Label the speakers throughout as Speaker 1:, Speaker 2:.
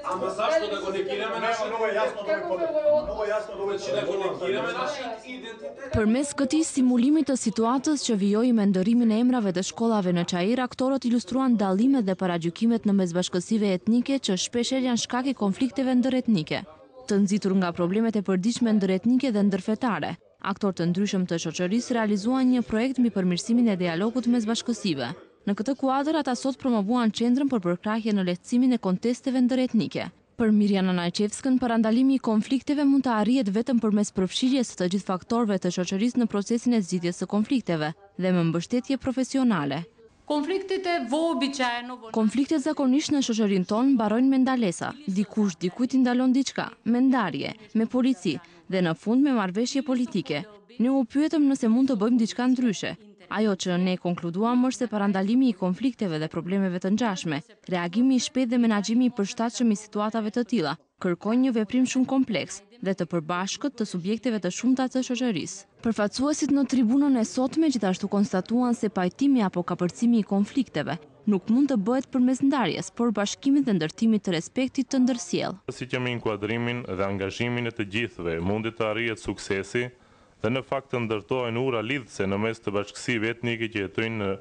Speaker 1: Ама зашто да го негираме нашиот
Speaker 2: Многу е јасно од овој потег. Многу е јасно од овој
Speaker 1: Значи да го негираме нашиот идентитет.
Speaker 3: Përmes këtij simulimi të situatës që vijoi me ndërrimin e emrave të shkollave në Çair, aktorët ilustruan dallimet dhe paragjykimet në mes bashkësive etnike që shpeshherë janë shkak i konflikteve ndëretnike. Të nxitur nga problemet e përditshme ndëretnike dhe ndërfetare, aktorë të ndryshëm të shoqërisë realizuan një projekt mbi përmirësimin e dialogut mes bashkësive. Në këtë kuadër ata sot promovuan qendrën për përkrahje në lehtësimin e kontesteve ndëretnike. Për Mirjana Najçevskën, parandalimi i konflikteve mund të arrihet vetëm përmes përfshirjes së të gjithë faktorëve të shoqërisë në procesin e zgjidhjes së konflikteve dhe me mbështetje profesionale.
Speaker 4: Konfliktet вообичаено во
Speaker 3: Konfliktet zakonisht në shoqërinë tonë mbarojnë me ndalesa. Dikush dikujt i ndalon diçka, me ndarje, me polici dhe në fund me marrëveshje politike. Ne u pyetëm nëse mund të bëjmë diçka ndryshe. Ajo që ne konkluduam është se parandalimi i konflikteve dhe problemeve të ngjashme, reagimi i shpejtë dhe menaxhimi i përshtatshëm i situatave të tilla kërkojnë një veprim shumë kompleks dhe të përbashkët të subjekteve të shumta të shoqërisë. Përfaqësuesit në tribunën e sotme gjithashtu konstatuan se pajtimi apo kapërcimi i konflikteve nuk mund të bëhet përmes ndarjes, por bashkimit dhe ndërtimit të respektit të ndërsjellë.
Speaker 5: Si që me inkuadrimin dhe angazhimin e të gjithëve mundet të arrihet suksesi dhe në fakt të ndërtohen ura lidhëse në mes të bashkësive etnike që jetojnë në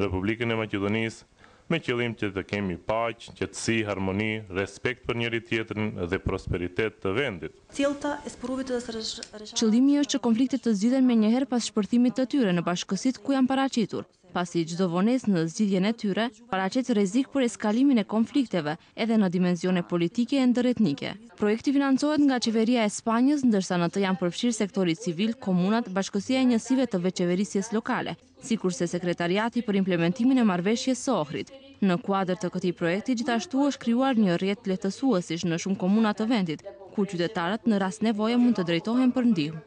Speaker 5: Republikën e Maqedonisë, me qëllim që të kemi paqe, qetësi, harmoni, respekt për njëri tjetrin dhe prosperitet të vendit.
Speaker 6: Целта е споровите да се решаваат.
Speaker 3: Qëllimi është që konfliktet të zgjidhen menjëherë pas shpërthimit të tyre në bashkësitë ku janë paraqitur, pasi çdo vonesë në zgjidhjen e tyre paraqet rrezik për eskalimin e konflikteve edhe në dimensione politike e ndëretnike. Projekti financohet nga qeveria e Spanjës, ndërsa në të janë përfshirë sektori civil, komunat, bashkësia e njësive të vetëqeverisjes lokale, sikurse sekretariati për implementimin e marrëveshjes së Ohrit. Në kuadër të këtij projekti gjithashtu është krijuar një rrjet lehtësuesish në shumë komuna të vendit, ku qytetarët në rast nevoje mund të drejtohen për ndihmë.